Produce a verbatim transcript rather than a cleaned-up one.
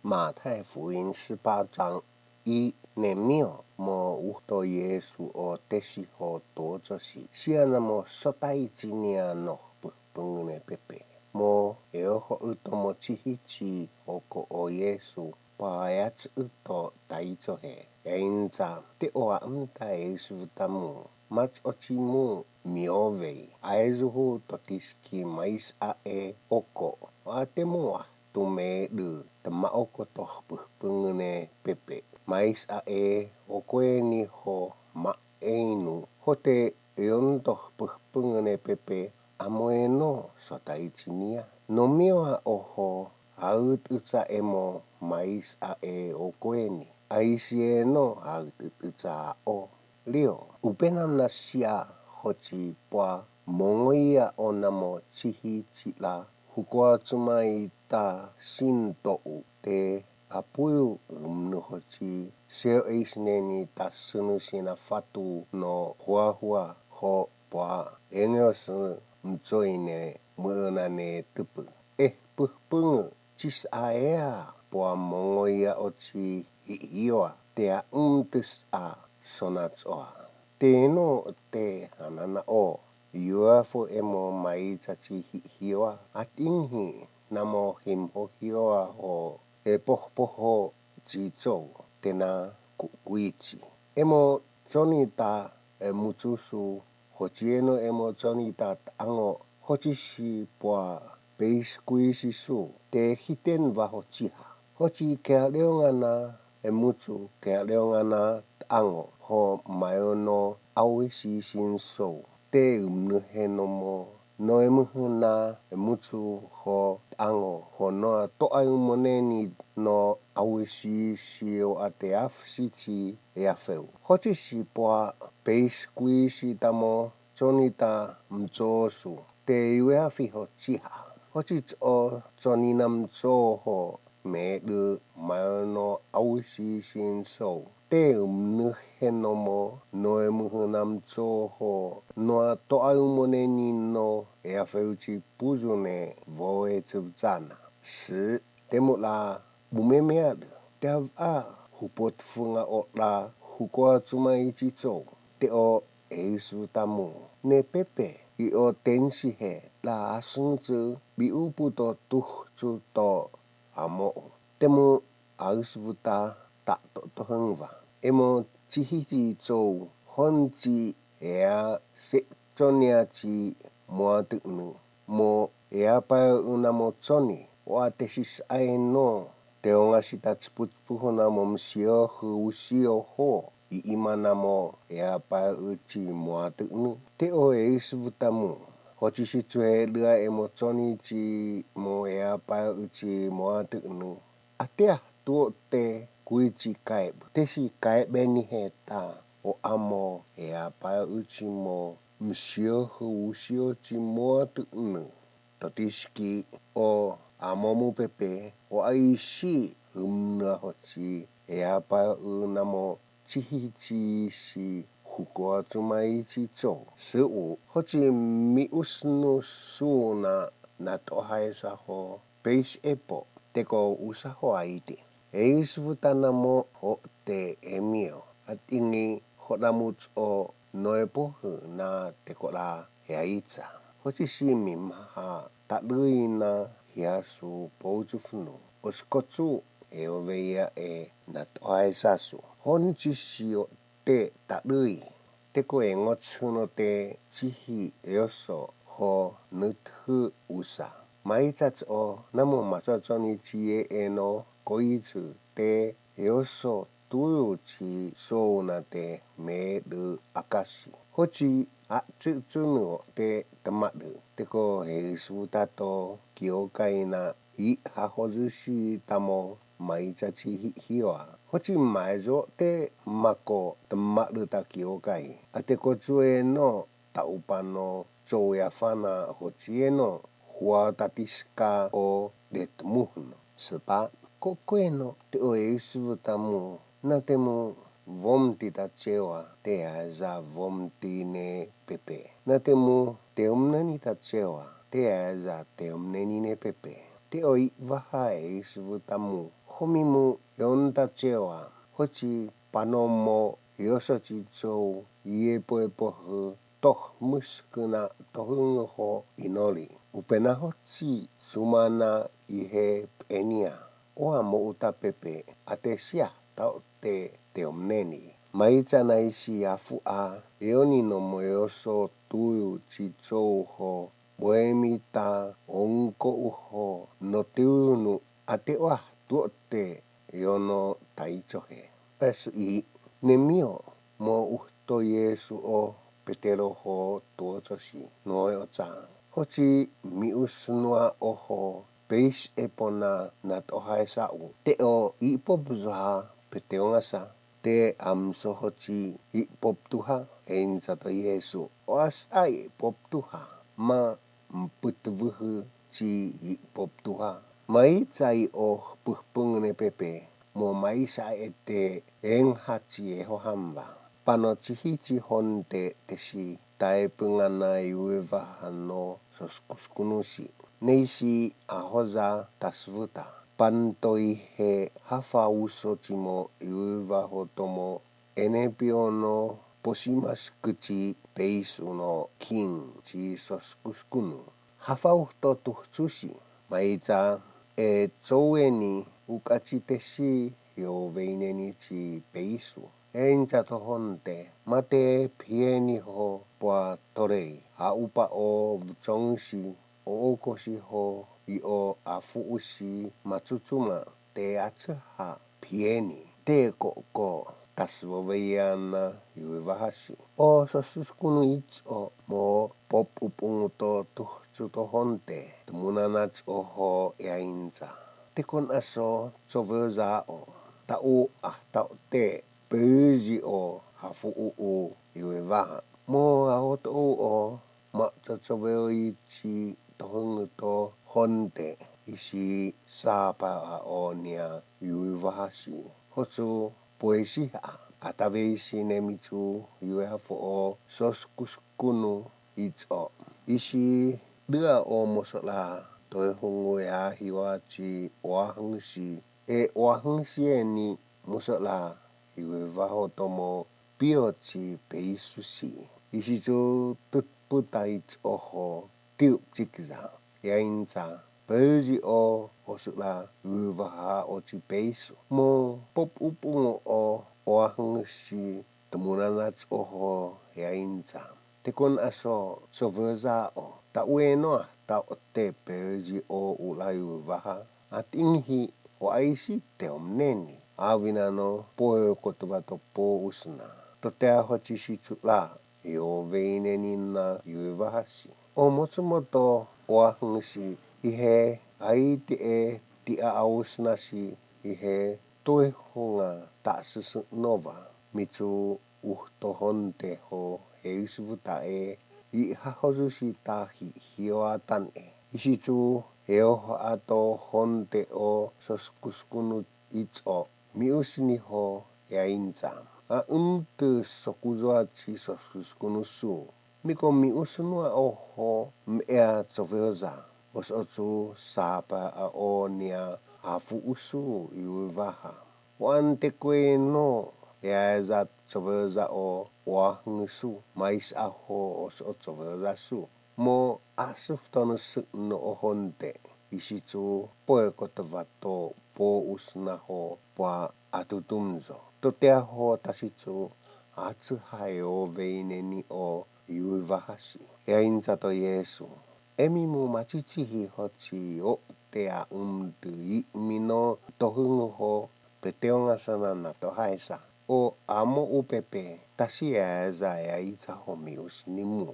Mathai fuin shüpa chang i nemio mo uto Yesu o teshi ho to choshi. Sia namo sotai chinia no püh püngüne pepe. Mo eo ho uto mo chihi chi oko o Yesu pa ya chü uto tai cho he. Einza te o a amta Yesu tamu. Mach ochi mu miove. Aizu hu totiski mais a e oko. A te mu a. Tume dü tüma okoto püh püngüne pepe. Mais a e okoeni ho ma einu. Hote eonto püh püngüne pepe. Amoeno sota ichinia. Nomio a oho aüt ütsa emo mais a e okoeni. Aisieno aüt ütsa o. Lio, upenam na sia hochi pua mongoia onamo chihi chila hukua chuma ita sin to u te apuyu umnu hochi seo eisneni ta sünu sina fatu no hua hua ho pua engeo sü mchoine münane tüpü. Eh, püh püngü. Chis a ea pua mongoia ochi hi hioa te a um tüs a sona tsoa. Te no te hanana o. Yua fo emo mai chachi hi hioa. Ating hi namo him ho hioa ho. E poh poho chi cho. Te na ku kuichi. Emo choni ta e muchu su. Hochi eno emo choni ta ango. Hochi shi pua. Peis kui sisu te hiten va ho chiha. Ho chi kea leo nga na emuchu kea leo nga na tango ho mayo no awi si sin so te umnu he no mo no emuhu na emuchu ho tango ho no to ayu mo ne ni no awi si si o ate af si chi ya feu. Ho chi si pua peis kui si tamo Chonita mtsosu. Te yue afi ho chiha. Ho chi cho chonina mtso ho me lü mayo no awisi shin so. Te umnü he no mo noe mühü na mtso ho noa to ayu mo ne ni no e afe uchi puzu ne voe chüvtsana. Sü te mu la Bumemia lü, te a hupo tüfü nga o la huko a tsuma ichi cho, te o esu tamu, ne pepe, i o tenshi he, la asüng tsü, bi u pu to tuh chu to, amo, te mu a usu ta, ta to to hüngva. Emo chihi chi cho, hon chi ea se chonia chi mua tünu. Mo ea pa ü na mo choni, o a te shi sa e no, te o nga shi ta chüpu chüpu ho na mo msio hü u sio ho, i ima na mo ea pa ü chi mua tünu. Te o e sü vü ta mu, ho chi shi chue lü a e mo choni chi mo ea pa ü chi mua tünu. Atea tuo te kui chi kai, te shi kai be ni he ta, o amo ea pa ü chi mo. Msio hü u sio chi mua tünu. Totishiki o amo mu pepe o aishi hümnü ho chi ea pa ü na mo chihi chi shi huko a tsuma ichi cho. Sü u ho chi mi usnu su na na to hai sa ho. Page epo, teko usa ho aite. Eis vuta na mo ho te emio. Atingi ho na mu cho noe po hü na teko la hea itsa. Ho chi shi mi maha ta lü ina hea su po chu funu. O siko chu e o ve ya e na to ai sa su. Hon chi shi o te ta lü i. Teko e ngo chü no te chihi eoso ho nüthü usa. Mai cha cho na mo ma cho cho ni chi e e no ko i chü te eoso tu yu chi so na te me lü akasi. Ho chi a chü chü nu te tama lü. Teko he su ta to kio kai na i ha ho zü shi ta mo. Mai cha chi hi hi wa. Ho chi mai zo te mako tama lü ta kio kai. A teko chue no ta upa no cho ya fa na ho chi e no hua ta ti ska o de tmu hü no. Süpa ko kue no te o e sü vü ta mu na te mu vom ti ta che wa te a za vom ti ne pepe. Na te mu te um na ni ta che wa te a za te um ne ni ne pepe. Te o i va ha e sü vü ta mu Homi mu yonta chewa, hochi panomo yoso chi cho ye poe pohü toh müsküna tohü ngüho inoli. Upena hochi sumana ihe penia. Oa mo uta pepe, atesia ta te teomneni. Maicha na isi afu a, eoni no moyoso tuyu chi cho ho, boemi ta ongko uho, no tuyu nu ate oa tuo te yono taicho he. Esü i, nemio mo uhto Yesu o Petero ho tuo cho si, noe ocha. Hochi mi usnua oho, peis epona na tohaisa u. Te o i pop zuha Petero ngasa. Te amso hochi i pop tuha, einsa to Yesu. Oas a i pop tuha, ma mpütüvühü chi i pop tuha. Mai chai o pühpüngüne pepe, mo mai sa ete engha chi e ho hamva. Pano chihi chi honte teshi, tai püngana yuiva hano soskuskunu si. Neisi ahoza tasvüta. Pantoi he hafa uso chimo yuiva ho tomo Ene piono posimas küchi peisu no king chi soskuskunu. Hafa uhto tuhchusi, maitsa e choweni ukachi tesi yo veineni chi peisu. Encha tohonte, mate phieni ho pua torei, ha upa o vchongsi, o okosi ho, i o afu usi, machuchuma, te achüha phieni te koko tasüvo veya na yuiva hasi. O soskuskunu itso mo pop upungu to tuhchu tohonte tümuna na cho ho yainza. Tekon aso choveza o ta u a ta te pezi o hafu u u yuiva. Mo a o to u o ma chochoveyi chi tohüngü to honte isi sapa a o nia yuiva hasi. Hochu poesi a atave isi nemi chu yue hafo o soskuskunu itso. Isi dua o mosola tohüngü ya hiwa chi oa hüngsi. E oa hüngsi e ni mosola yuiva ho tomo pio chi peisu si. Isi chu tutpu tai cho ho tube chi kiza. Yainza pezi o osüla yuiva ha o chi peisu. Mo pop upungu o oa hüngsi tümuna na cho ho yainza. Tekon aso choveza o ta ueno a ta ote pezi o u la yuiva ha. Ating hi o aisi te omneni. Avina no poe kotuva to po usna. Tote a ho chi shi chula. Yo veineni na yuiva hasi. O mochumoto oa hüngsi ihe ai ti e ti a ausna si ihe toi hunga ta süsü nova. Michu uhto honte ho heisvuta e, i ha hozüsi ta hi hioa tan e. Isi chu heo ho ato honte o soskuskunu itso mi usini ho yainza. A umtü sokuzua chi soskuskunu su. Miko mi usünua oho mea choveza. Oso chu sapa a o nia hafu usu yuiva ha. Wan te kue no, ya za choveza o oa hüngsu, mais a ho oso choveza su. Mo asüfto no sü no ohonte, isi chu poe kotuva to po usna ho pua atutumzo. Tote a ho tasi chu achü hayo veineni o yuiva hasi. Yainza to Yesu. Emi mu machichi hi ho chi o te a umtü yi mi no tohüngü ho Peteo nga sana na to haisa. O amo upepe tasi ya za ya itsa ho mi usni mu.